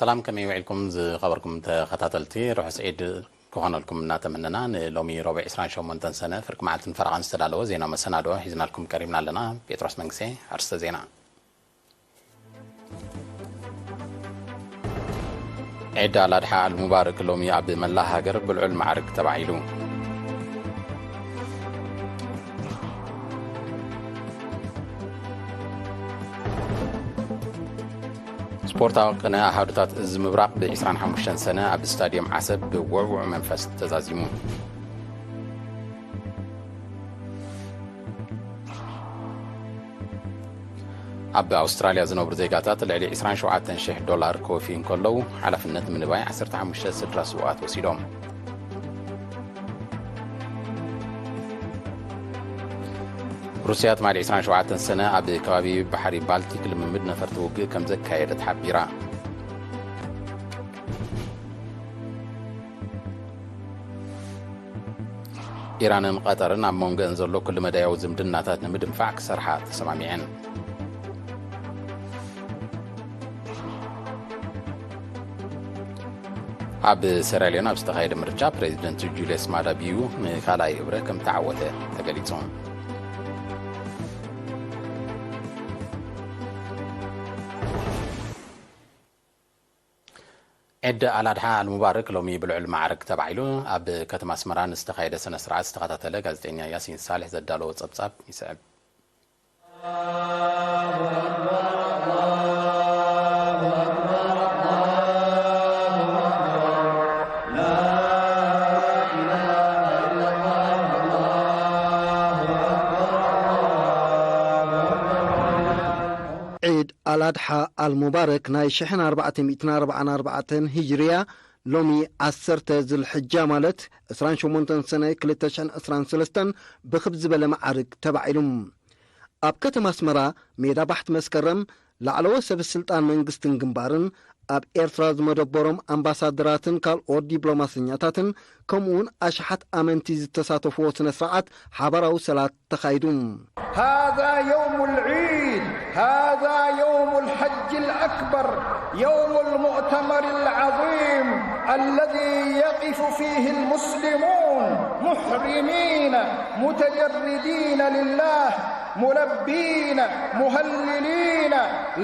ሰላም፣ ከመይ ውዒልኩም ዝኸበርኩም ተኸታተልቲ? ርሑስ ዒድ ክኾነልኩም እናተመነና፣ ንሎሚ ረቡዕ ዕስራን ሸሞንተን ሰነ ፍርቂ መዓልትን ፈረቓን ዝተዳለወ ዜና መሰናድኦ ሒዝናልኩም ቀሪብና ኣለና። ጴጥሮስ መንግስቴ። ኣርስተ ዜና። ዒድ ኣልኣድሓ ኣልሙባረክ ሎሚ ኣብ መላእ ሃገር ብልዑል ማዕርግ ተባዒሉ። ስፖርታዊ ቅነ ኣሃዱታት እዚ ምብራቕ ብ ዕስራን ሓሙሽተን ሰነ ኣብ ስታድየም ዓሰብ ብውዕዉዕ መንፈስ ተዛዚሙ። ኣብ ኣውስትራልያ ዝነብሩ ዜጋታት ልዕሊ ዕስራን ሸውዓተን ሽሕ ዶላር ክወፍዩ እንከለዉ፣ ሓላፍነት ንምንባይ ዓሰርተ ሓሙሽተ ስድራ ስውኣት ወሲዶም። ሩስያ ትማሊ ዕስራን ሸውዓተን ሰነ ኣብ ከባቢ ባሕሪ ባልቲክ ልምምድ ነፈርቲ ውግእ ከም ዘካየደት ሓቢራ። ኢራንን ቐጠርን ኣብ መንጎአን ዘሎ ኩሉ መዳያዊ ዝምድናታት ንምድንፋዕ ክሰርሓ ተሰማሚዐን። ኣብ ሴራሊዮን ኣብ ዝተኻየደ ምርጫ ፕሬዚደንት ጁልየስ ማዳ ቢዩ ንኻልኣይ እብረ ከም ተዓወተ ተገሊጹ። ዒድ ኣልኣድሓ ኣልሙባረክ ሎሚ ብልዑል ማዕርግ ተባዒሉ ኣብ ከተማ ኣስመራ ንዝተኻየደ ስነ ስርዓት ዝተኸታተለ ጋዜጠኛ ያሲን ሳልሕ ዘዳለዎ ጸብጻብ ይስዕብ። ዒድ ኣልኣድሓ ኣልሙባረክ ናይ ሽሕን ኣርባዕተ ሚእትን ኣርባዓን ኣርባዕተን ሂጅርያ፣ ሎሚ ዓሰርተ ዝልሕጃ ማለት ዕስራን ሸሞንተን ሰነ ክልተ ሽሕን ዕስራን ሰለስተን ብኽብ ዝበለ መዓርግ ተባዒሉ። ኣብ ከተማ ኣስመራ ሜዳ ባሕቲ መስከረም ላዕለዎት ሰብ ስልጣን መንግስትን ግንባርን፣ ኣብ ኤርትራ ዝመደበሮም ኣምባሳደራትን ካልኦት ዲፕሎማሰኛታትን፣ ከምኡውን ኣሽሓት ኣመንቲ ዝተሳተፍዎ ስነ ስርዓት ሓባራዊ ሰላት ተኻይዱ። هذا يوم العيد، هذا يوم الحج الأكبر، يوم المؤتمر العظيم الذي يقف فيه المسلمون محرمين متجردين لله ملبين مهللين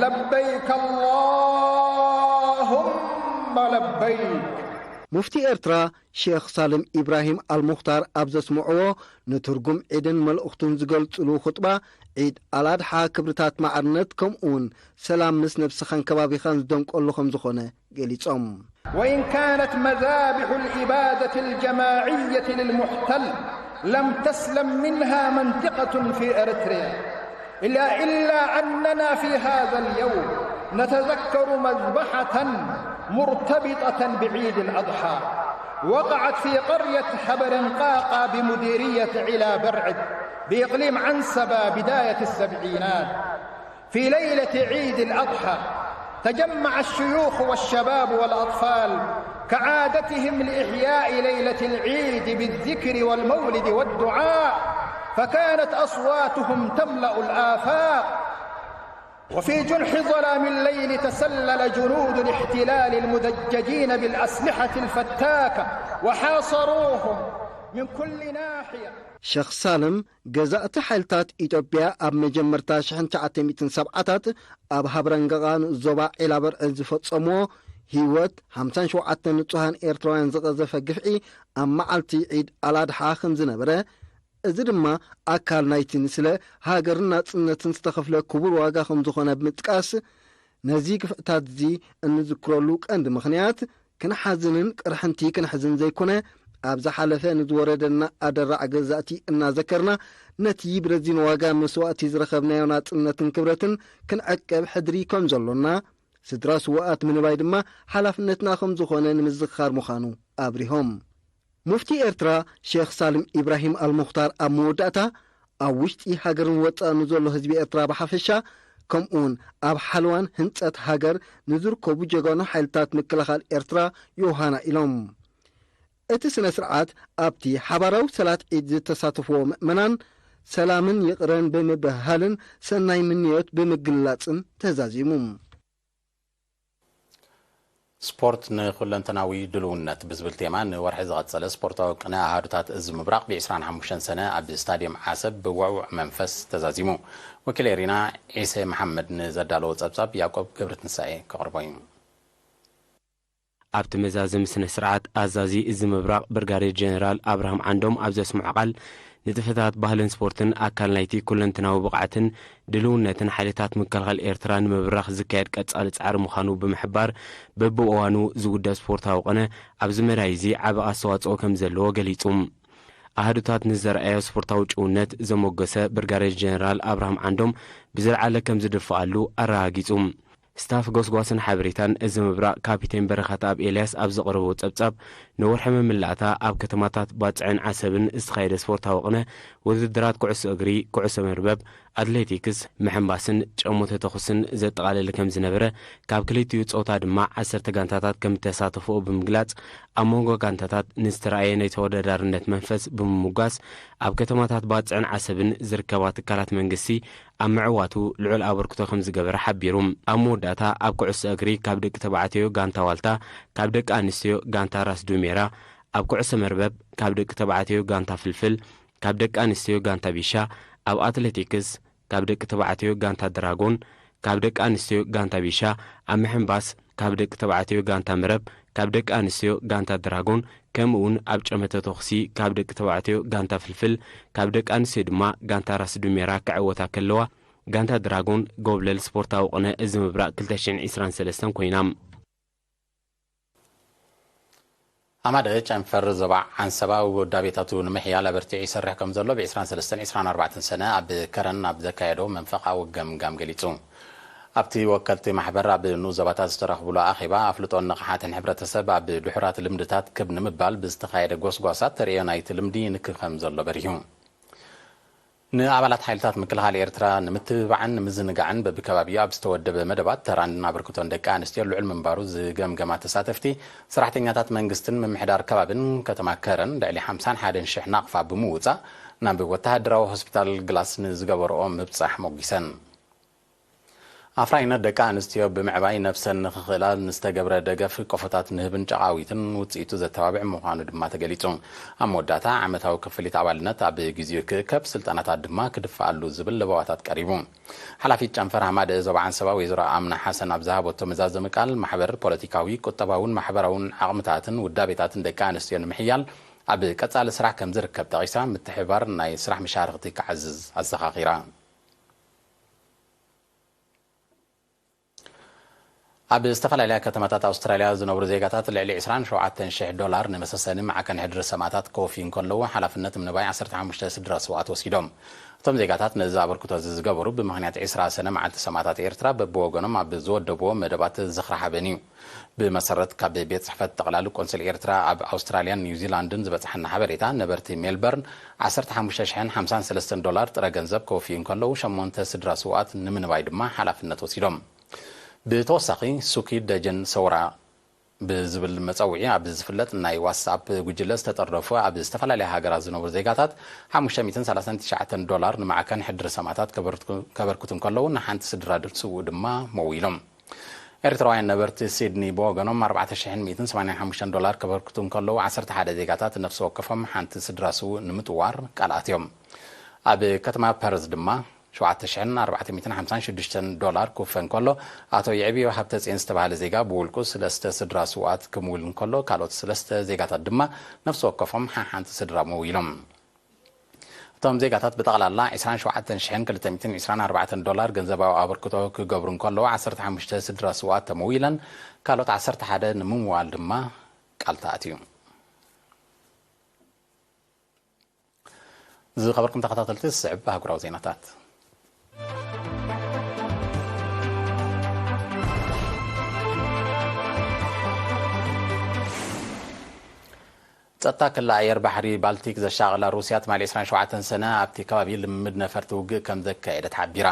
لبيك اللهم لبيك. ሙፍቲ ኤርትራ ሼኽ ሳልም ኢብራሂም ኣልሙኽታር ኣብ ዘስምዕዎ ንትርጉም ዒድን መልእኽቱን ዝገልጽሉ ኹጥባ፣ ዒድ ኣልኣድሓ ክብርታት ማዕርነት ከምኡውን ሰላም ምስ ነብስኻን ከባቢኻን ዝደምቀሉ ከም ዝኾነ ገሊጾም። وإن كانت مذابح الإبادة الجماعية للمحتل لم تسلم منها منطقة في إريتريا، إلا، إلا أننا في هذا اليوم نتذكر مذبحة مرتبطة بعيد الأضحى وقعت في قرية حبرنقاقة بمديرية علا برعد بإقليم عنسبة بداية السبعينات. في ليلة عيد الأضحى تجمع الشيوخ والشباب والأطفال كعادتهم لإحياء ليلة العيد بالذكر والمولد والدعاء، فكانت أصواتهم تملأ الآفاق. وفي جنح ظلام الليل تسلل جنود الاحتلال المدججين بالأسلحة الفتاكة وحاصروهم من كل ناحية. ሸኽ ሳልም፣ ገዛእቲ ሓይልታት ኢትዮጵያ ኣብ መጀመርታ ሽሕን ትሽዓተ ሚእትን ሰብዓታት ኣብ ሃብረንገቓ ንኡስ ዞባ ዒላበርዐ ዝፈጸምዎ ህይወት ሓምሳን ሸውዓተን ንጹሃን ኤርትራውያን ዝቐዘፈ ግፍዒ ኣብ መዓልቲ ዒድ ኣልኣድሓ ከም ዝነበረ፣ እዚ ድማ ኣካል ናይቲ ንስለ ሃገርን ናጽነትን ዝተኸፍለ ክቡር ዋጋ ከም ዝኾነ ብምጥቃስ፣ ነዚ ግፍዕታት እዚ እንዝክረሉ ቀንዲ ምኽንያት ክንሓዝንን ቅርሕንቲ ክንሕዝን ዘይኮነ፣ ኣብ ዝሓለፈ ንዝወረደና ኣደራዕ ገዛእቲ እናዘከርና፣ ነቲ ብረዚን ዋጋ መስዋእቲ ዝረኸብናዮ ናጽነትን ክብረትን ክንዕቅብ ሕድሪ ከም ዘሎና፣ ስድራ ስዉኣት ምንባይ ድማ ሓላፍነትና ከም ዝኾነ ንምዝኽኻር ምዃኑ ኣብሪሆም። ሙፍቲ ኤርትራ ሼኽ ሳልም ኢብራሂም ኣልሙኽታር ኣብ መወዳእታ፣ ኣብ ውሽጢ ሃገርን ወጻእን ንዘሎ ህዝቢ ኤርትራ ብሓፈሻ፣ ከምኡውን ኣብ ሓለዋን ህንጸት ሃገር ንዝርከቡ ጀጋኑ ሓይልታት ምክልኻል ኤርትራ ዮሃና ኢሎም። እቲ ስነ ስርዓት ኣብቲ ሓባራዊ ሰላት ዒድ ዝተሳተፍዎ ምእመናን ሰላምን ይቕረን ብምብህሃልን ሰናይ ምንዮት ብምግላጽን ተዛዚሙ። ስፖርት ንኹለንተናዊ ድልውነት ብዝብል ቴማ ንወርሒ ዝቐጸለ ስፖርታዊ ቅነ ኣሃዱታት እዚ ምብራቕ ብ25 ሰነ ኣብ ስታድየም ዓሰብ ብውዕውዕ መንፈስ ተዛዚሙ። ወኪል ኤሪና ዒሰ መሓመድ ንዘዳለዎ ጸብጻብ ያዕቆብ ገብረትንሳኤ ከቕርቦ እዩ። ኣብቲ መዛዘሚ ስነ ስርዓት ኣዛዚ እዚ ምብራቕ ብርጋዴር ጀነራል ኣብርሃም ዓንዶም ኣብ ዘስምዖ ቃል፣ ንጥፈታት ባህልን ስፖርትን ኣካል ናይቲ ኩለንትናዊ ብቕዓትን ድልውነትን ሓይልታት ምክልኻል ኤርትራ ንምብራኽ ዝካየድ ቀጻሊ ጻዕሪ ምዃኑ ብምሕባር፣ በብእዋኑ ዝውደብ ስፖርታዊ ቅነ ኣብዚ መዳይ እዚ ዓቢ ኣስተዋጽኦ ከም ዘለዎ ገሊጹ። ኣሃዱታት ንዘርኣዮ ስፖርታዊ ጭውነት ዘሞገሰ ብርጋዴር ጀነራል ኣብርሃም ዓንዶም፣ ብዝለዓለ ከም ዝድፍኣሉ ኣረጋጊጹ። ስታፍ ጎስጓስን ሓበሬታን እዚ ምብራቕ ካፒቴን በረኸት ኣብ ኤልያስ ኣብ ዘቕረቦ ጸብጻብ፣ ንወርሒ መምላእታ ኣብ ከተማታት ባጽዕን ዓሰብን ዝተኻየደ ስፖርታዊ ቅነ፣ ውድድራት ኩዕሶ እግሪ፣ ኩዕሶ መርበብ፣ ኣትሌቲክስ፣ ምሕንባስን ጨሞ ተተኹስን ዘጠቓለለ ከም ዝነበረ፣ ካብ ክልቲኡ ጾታ ድማ ዓሰርተ ጋንታታት ከም እተሳተፍኦ ብምግላጽ፣ ኣብ መንጎ ጋንታታት ንዝተራእየ ናይ ተወዳዳርነት መንፈስ ብምምጓስ፣ ኣብ ከተማታት ባጽዕን ዓሰብን ዝርከባ ትካላት መንግስቲ ኣብ ምዕዋቱ ልዑል ኣበርክቶ ከም ዝገበረ ሓቢሩ። ኣብ መወዳእታ ኣብ ኩዕሶ እግሪ ካብ ደቂ ተባዕትዮ ጋንታ ዋልታ፣ ካብ ደቂ ኣንስትዮ ጋንታ ራስ ዱሜራ፣ ኣብ ኩዕሶ መርበብ ካብ ደቂ ተባዕትዮ ጋንታ ፍልፍል፣ ካብ ደቂ ኣንስትዮ ጋንታ ቢሻ፣ ኣብ ኣትሌቲክስ ካብ ደቂ ተባዕትዮ ጋንታ ድራጎን፣ ካብ ደቂ ኣንስትዮ ጋንታ ቢሻ፣ ኣብ ምሕንባስ ካብ ደቂ ተባዕትዮ ጋንታ መረብ፣ ካብ ደቂ ኣንስትዮ ጋንታ ድራጎን፣ ከምኡ እውን ኣብ ጨመተ ተኹሲ ካብ ደቂ ተባዕትዮ ጋንታ ፍልፍል፣ ካብ ደቂ ኣንስትዮ ድማ ጋንታ ራስ ዱሜራ ክዕወታ ከለዋ፣ ጋንታ ድራጎን ጎብለል ስፖርታዊ ቅነ እዚ ምብራቕ ክልተ ሽሕን ዕስራን ሰለስተን ኮይና። ኣማደ ጨንፈር ዞባ ዓንሰባ ውዳቤታቱ ንምሕያል ኣበርቲዑ ይሰርሕ ከም ዘሎ ብ23 24 ሰነ ኣብ ከረን ኣብ ዘካየዶ መንፈቓዊ ገምጋም ገሊጹ። ኣብቲ ወከልቲ ማሕበር ኣብ ንኡስ ዞባታት ዝተረኽብሉ ኣኼባ፣ ኣፍልጦን ንቕሓትን ሕብረተሰብ ኣብ ድሑራት ልምድታት ክብ ንምባል ብዝተኻየደ ጎስጓሳት ተርእዮ ናይቲ ልምዲ ይንክብ ከም ዘሎ በሪሁ። ንኣባላት ሓይልታት ምክልኻል ኤርትራ ንምትብባዕን ንምዝንጋዕን በብከባቢኡ ኣብ ዝተወደበ መደባት ተራን ኣበርክቶን ደቂ ኣንስትዮ ልዑል ምንባሩ ዝገምገማ ተሳተፍቲ፣ ሰራሕተኛታት መንግስትን ምምሕዳር ከባብን ከተማ ከረን ልዕሊ ሓምሳን ሓደን ሽሕ ናቕፋ ብምውጻእ ናብ ወተሃደራዊ ሆስፒታል ግላስ ንዝገበርኦ ምብጻሕ ሞጊሰን። ኣፍራይነት ደቂ ኣንስትዮ ብምዕባይ ነብሰን ንኽኽእላ ንዝተገብረ ደገፍ ቆፎታት ንህብን ጨቓዊትን ውጽኢቱ ዘተባብዕ ምዃኑ ድማ ተገሊጹ። ኣብ መወዳእታ ዓመታዊ ክፍሊት ኣባልነት ኣብ ግዚኡ ክእከብ፣ ስልጠናታት ድማ ክድፍኣሉ ዝብል ለበዋታት ቀሪቡ። ሓላፊት ጨንፈር ሃማደ ዞባ ዓንሰባ ወይዘሮ ኣምና ሓሰን ኣብ ዝሃበቶ መዛዘሚ ቃል፣ ማሕበር ፖለቲካዊ፣ ቁጠባውን ማሕበራውን ዓቕምታትን ውዳቤታትን ደቂ ኣንስትዮ ንምሕያል ኣብ ቀጻሊ ስራሕ ከም ዝርከብ ጠቒሳ፣ ምትሕብባር ናይ ስራሕ መሻርኽቲ ክዓዝዝ ኣዘኻኺራ። ኣብ ዝተፈላለያ ከተማታት ኣውስትራልያ ዝነብሩ ዜጋታት ልዕሊ ዕስራን ሸውዓተን ሽሕ ዶላር ንመሰሰኒ ማዕከን ሕድሪ ሰማእታት ከወፍዩ እንከለዉ፣ ሓላፍነት ምንባይ ዓሰርተ ሓሙሽተ ስድራ ስውኣት ወሲዶም። እቶም ዜጋታት ነዚ ኣበርክቶ እዚ ዝገበሩ፣ ብምኽንያት ዕስራ ሰነ መዓልቲ ሰማእታት ኤርትራ በብወገኖም ኣብ ዝወደብዎ መደባት ዝኽሪ ሓበን እዩ። ብመሰረት ካብ ቤት ጽሕፈት ጠቕላሊ ቆንስል ኤርትራ ኣብ ኣውስትራልያን ኒውዚላንድን ዝበጽሓና ሓበሬታ፣ ነበርቲ ሜልበርን ዓሰርተ ሓሙሽተ ሽሕን ሓምሳን ሰለስተን ዶላር ጥረ ገንዘብ ከወፍዩ እንከለዉ፣ ሸሞንተ ስድራ ስውኣት ንምንባይ ድማ ሓላፍነት ወሲዶም። ብተወሳኺ፣ ሱኪ ደጀን ሰውራ ብዝብል መጸውዒ ኣብ ዝፍለጥ ናይ ዋትስኣፕ ጉጅለ ዝተጠርነፉ ኣብ ዝተፈላለያ ሃገራት ዝነብሩ ዜጋታት ሓሙሽተ ሚእትን ሰላሳን ትሽዓተን ዶላር ንማዕከን ሕድሪ ሰማእታት ከበርክቱ ከበርክቱ እንከለዉ፣ ንሓንቲ ስድራ ስውእ ድማ መዊሎም። ኤርትራውያን ነበርቲ ሲድኒ ብወገኖም ኣርባዕተ ሽሕን ሚእትን ሰማንያን ሓሙሽተን ዶላር ከበርክቱ እንከለዉ፣ ዓሰርተ ሓደ ዜጋታት ነፍሲ ወከፎም ሓንቲ ስድራ ስውእ ንምጥዋር ቃል ኣትዮም። ኣብ ከተማ ፐርዝ ድማ ሸውዓተ ሽሕን ኣርባዕተ ሚእትን ሓምሳን ሽዱሽተን ዶላር ክውፈ እንከሎ፣ ኣቶ የዕብዮ ሃብተጽዮን ዝተባህለ ዜጋ ብውልቁ ስለስተ ስድራ ስውኣት ክምውል እንከሎ፣ ካልኦት ስለስተ ዜጋታት ድማ ነፍሲ ወከፎም ሓሓንቲ ስድራ መዊሎም። እቶም ዜጋታት ብጠቕላላ ዕስራን ሸውዓተን ሽሕን ክልተ ሚእትን ዕስራን ኣርባዕተን ዶላር ገንዘባዊ ኣበርክቶ ክገብሩ እንከለዉ፣ ዓሰርተ ሓሙሽተ ስድራ ስውኣት ተመዊለን፣ ካልኦት ዓሰርተ ሓደ ንምምዋል ድማ ቃል ተኣትዩ። ዝኸበርኩም ተኸታተልቲ፣ ዝስዕብ ኣህጉራዊ ዜናታት። ጸጥታ ክሊ ኣየር ባሕሪ ባልቲክ ዘሻቐላ ሩስያ፣ ትማሊ ዕስራን ሸውዓተን ሰነ ኣብቲ ከባቢ ልምምድ ነፈርቲ ውግእ ከም ዘካየደት ሓቢራ።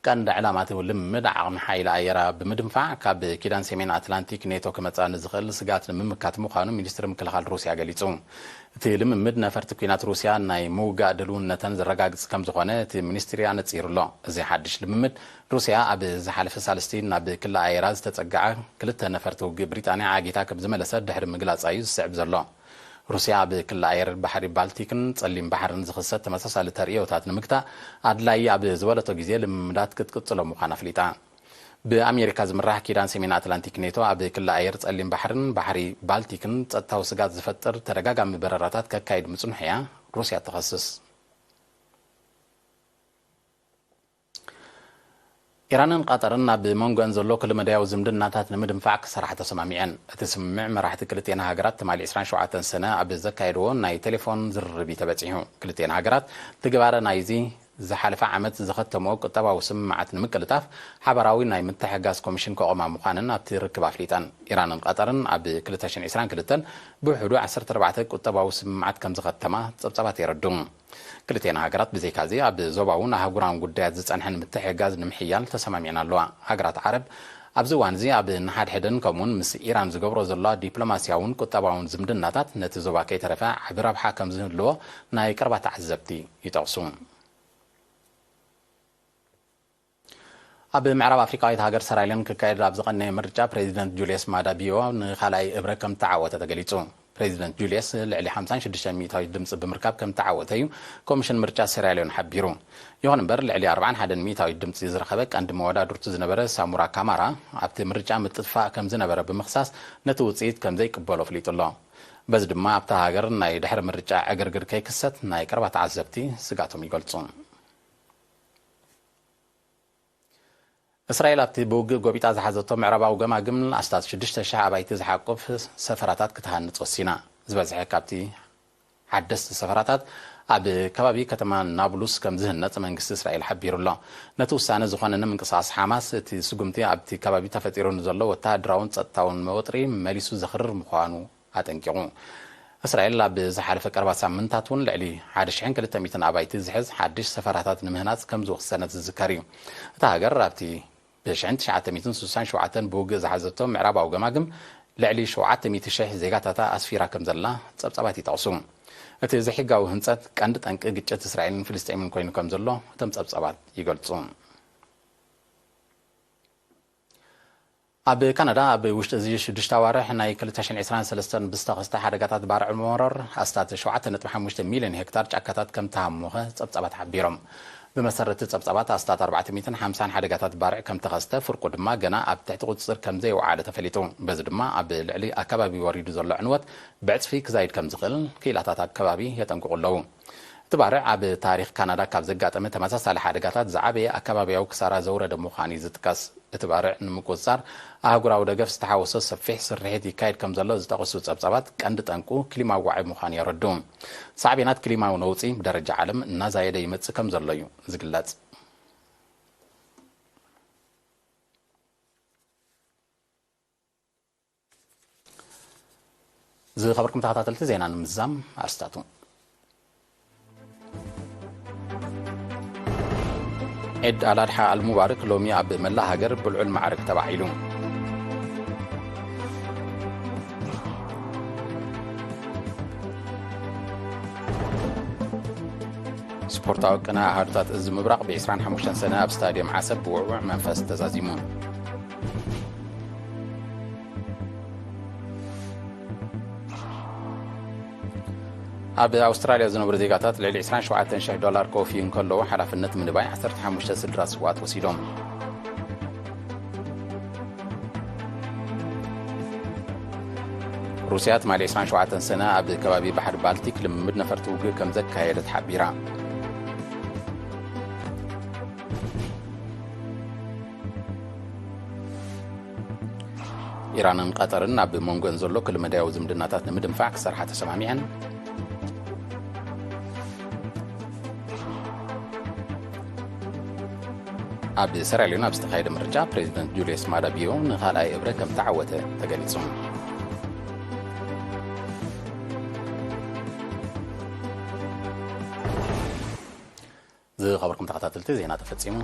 ቀንዲ ዕላማ እቲ ልምምድ ዓቕሚ ሓይሊ ኣየራ ብምድንፋዕ ካብ ኪዳን ሰሜን ኣትላንቲክ ኔቶ ክመጽኣ ንዝኽእል ስጋት ንምምካት ምዃኑ ሚኒስትሪ ምክልኻል ሩስያ ገሊጹ። እቲ ልምምድ ነፈርቲ ኲናት ሩስያ ናይ ምውጋእ ድልውነተን ዘረጋግጽ ከም ዝኾነ እቲ ሚኒስትሪ ኣነጺሩ ኣሎ። እዚ ሓድሽ ልምምድ ሩስያ ኣብ ዝሓለፈ ሳልስቲ ናብ ክሊ ኣየራ ዝተጸግዓ ክልተ ነፈርቲ ውግእ ብሪጣንያ ዓጊታ ከም ዝመለሰት ድሕሪ ምግላጻ እዩ ዝስዕብ ዘሎ። ሩስያ ኣብ ክሊ ኣየር ባሕሪ ባልቲክን ጸሊም ባሕርን ዝኽሰት ተመሳሳሊ ተርእዮታት ንምግታእ ኣድላዪ ኣብ ዝበለቶ ግዜ ልምምዳት ክትቅጽሎ ምዃና ኣፍሊጣ። ብኣሜሪካ ዝምራሕ ኪዳን ሰሜን ኣትላንቲክ ኔቶ ኣብ ክሊ ኣየር ጸሊም ባሕርን ባሕሪ ባልቲክን ጸጥታዊ ስጋት ዝፈጥር ተደጋጋሚ በረራታት ከካይድ ምጽንሑ እያ ሩስያ ትኸስስ። ኢራንን ቃጠርን ኣብ መንጎን ዘሎ ክልመዳያዊ ዝምድናታት ንምድንፋዕ ክሰርሓ ተሰማሚዐን። እቲ ስምምዕ መራሕቲ ክልቴን ሃገራት ትማሊ ዕስራን ሸውዓተን ሰነ ኣብ ዘካየድዎ ናይ ቴሌፎን ዝርርብ እዩ ተበጺሑ። ክልቴን ሃገራት ትግባረ ናይዚ ዝሓለፈ ዓመት ዝኸተምዎ ቁጠባዊ ስምምዓት ንምቅልጣፍ ሓባራዊ ናይ ምትሕግጋዝ ኮሚሽን ከቖማ ምዃነን ኣብቲ ርክብ ኣፍሊጠን። ኢራንን ቃጠርን ኣብ ክልተ ሽሕን ዕስራን ክልተን ብውሕዱ ዓሰርተ ኣርባዕተ ቁጠባዊ ስምምዓት ከም ዝኸተማ ጸብጻባት የረድኡ። ክልቴን ሃገራት ብዘይካዚ ኣብ ዞባውን ኣህጉራውን ጉዳያት ዝጸንሐን ምትሕግጋዝ ንምሕያል ተሰማሚዐን ኣለዋ። ሃገራት ዓረብ ኣብዚ እዋን እዚ ኣብ ንሓድሕደን ከምኡውን ምስ ኢራን ዝገብሮ ዘለዋ ዲፕሎማስያውን ቁጠባውን ዝምድናታት ነቲ ዞባ ከይተረፈ ዓቢ ረብሓ ከም ዝህልዎ ናይ ቀረባ ተዓዘብቲ ይጠቕሱ። ኣብ ምዕራብ ኣፍሪቃዊት ሃገር ሰራልዮን ክካየድ ኣብ ዝቐነየ ምርጫ ፕሬዚደንት ጁልየስ ማዳ ቢዮ ንኻልኣይ እብረ ከም ተዓወተ ተገሊጹ። ፕሬዚደንት ጁልየስ ልዕሊ ሓምሳን ሽዱሽተን ሚእታዊት ድምፂ ብምርካብ ከም ተዓወተ እዩ ኮሚሽን ምርጫ ሴራልዮን ሓቢሩ። ይኹን እምበር ልዕሊ ኣርባዓን ሓደን ሚእታዊት ድምፂ ዝረኸበ ቀንዲ መወዳድርቱ ዝነበረ ሳሙራ ካማራ ኣብቲ ምርጫ ምጥፍፋእ ከም ዝነበረ ብምኽሳስ ነቲ ውፅኢት ከም ዘይቅበሎ ኣፍሊጡ ኣሎ። በዚ ድማ ኣብታ ሃገር ናይ ድሕሪ ምርጫ ዕግርግር ከይክሰት ናይ ቀረባ ተዓዘብቲ ስጋቶም ይገልፁ። እስራኤል ኣብቲ ብውግእ ጎቢጣ ዝሓዘቶ ምዕራባዊ ገማግም ኣስታት ሽዱሽተ ሽሕ ኣባይቲ ዝሓቁፍ ሰፈራታት ክትሃንጽ ወሲና። ዝበዝሐ ካብቲ ሓደስቲ ሰፈራታት ኣብ ከባቢ ከተማ ናብሉስ ከም ዝህነጽ መንግስቲ እስራኤል ሓቢሩ ኣሎ። ነቲ ውሳነ ዝኾነነ ምንቅስቓስ ሓማስ እቲ ስጉምቲ ኣብቲ ከባቢ ተፈጢሩ ንዘሎ ወተሃደራውን ጸጥታውን ወጥሪ መሊሱ ዘኽርር ምዃኑ ኣጠንቂቑ። እስራኤል ኣብ ዝሓለፈ ቀረባ ሳምንታት እውን ልዕሊ ሓደ ሽሕን ክልተ ሚእትን ኣባይቲ ዝሕዝ ሓድሽ ሰፈራታት ንምህናጽ ከም ዝወሰነት ዝዝከር እዩ። እታ ሃገር ኣብቲ ብሽሕን ትሽዓተ ሚእትን ስሳን ሸውዓተን ብውግእ ዝሓዘቶ ምዕራባዊ ገማግም ልዕሊ ሸውዓተ ሚእቲ ሽሕ ዜጋታታ ኣስፊራ ከም ዘላ ጸብጻባት ይጠቕሱ። እቲ ዘይሕጋዊ ህንጸት ቀንዲ ጠንቂ ግጭት እስራኤልን ፍልስጤምን ኮይኑ ከም ዘሎ እቶም ጸብጻባት ይገልጹ። ኣብ ካናዳ ኣብ ውሽጢ እዚ ሽዱሽተ ኣዋርሕ ናይ ክልተ ሽሕን ዕስራን ሰለስተን ብዝተኸስተ ሓደጋታት ባርዕ መሮር ኣስታት ሸውዓተ ነጥቢ ሓሙሽተ ሚልዮን ሄክታር ጫካታት ከም ተሃሞኸ ጸብጻባት ሓቢሮም። ብመሰረት ጸብጻባት ኣስታት ኣርባዕተ ሚእትን ሓምሳን ሓደጋታት ባርዕ ከም ተኸስተ፣ ፍርቁ ድማ ገና ኣብ ትሕቲ ቁጽጽር ከም ዘይወዓለ ተፈሊጡ። በዚ ድማ ኣብ ልዕሊ ኣከባቢ ወሪዱ ዘሎ ዕንወት ብዕጽፊ ክዛይድ ከም ዝኽእል ክኢላታት ኣከባቢ የጠንቅቑ ኣለዉ። እቲ ባርዕ ኣብ ታሪኽ ካናዳ ካብ ዘጋጠመ ተመሳሳሊ ሓደጋታት ዝዓበየ ኣከባቢያዊ ክሳራ ዘውረደ ምዃኑ እዩ ዝጥቀስ። እቲ ባርዕ ንምቁጽጻር ኣህጉራዊ ደገፍ ዝተሓወሶ ሰፊሕ ስርሒት ይካየድ ከም ዘሎ ዝጠቕሱ ጸብጻባት፣ ቀንዲ ጠንቁ ክሊማዊ ዋዒ ምዃኑ የረድኡ። ሳዕቤናት ክሊማዊ ነውጺ ብደረጃ ዓለም እናዛየደ ይመጽእ ከም ዘሎ እዩ ዝግለጽ። ዝኸበርኩም ተኸታተልቲ፣ ዜና ንምዝዛም ኣርስታቱ። ዒድ ኣልኣድሓ ኣልሙባርክ ሎሚ ኣብ መላእ ሃገር ብልዑል ማዕርግ ተባዒሉ። ስፖርታዊ ቅነ ኣሃዱታት እዚ ምብራቕ ብ ዕስራን ሓሙሽተን ሰነ ኣብ ስታድየም ዓሰብ ብውዕዉዕ መንፈስ ተዛዚሙ። ኣብ ኣውስትራልያ ዝነብሩ ዜጋታት ልዕሊ ዕስራን ሸውዓተን ሽሕ ዶላር ክወፍዩ እንከለዉ፣ ሓላፍነት ምንባይ ዓሰርተ ሓሙሽተ ስድራ ስውኣት ወሲዶም። ሩስያ ትማሊ ዕስራን ሸውዓተን ሰነ ኣብ ከባቢ ባሕሪ ባልቲክ ልምምድ ነፈርቲ ውግእ ከም ዘካየደት ሓቢራ። ኢራንን ቀጠርን ኣብ መንጎን ዘሎ ክልመዳያዊ ዝምድናታት ንምድንፋዕ ክሰርሓ ተሰማሚዐን። ኣብ ሰራልዮን ኣብ ዝተኻየደ ምርጫ ፕሬዚደንት ጁልየስ ማዳ ቢዮ ንኻልኣይ እብረ ከም ተዓወተ ተገሊጹ። ዝኸበርኩም ተኸታተልቲ፣ ዜና ተፈጺሙ።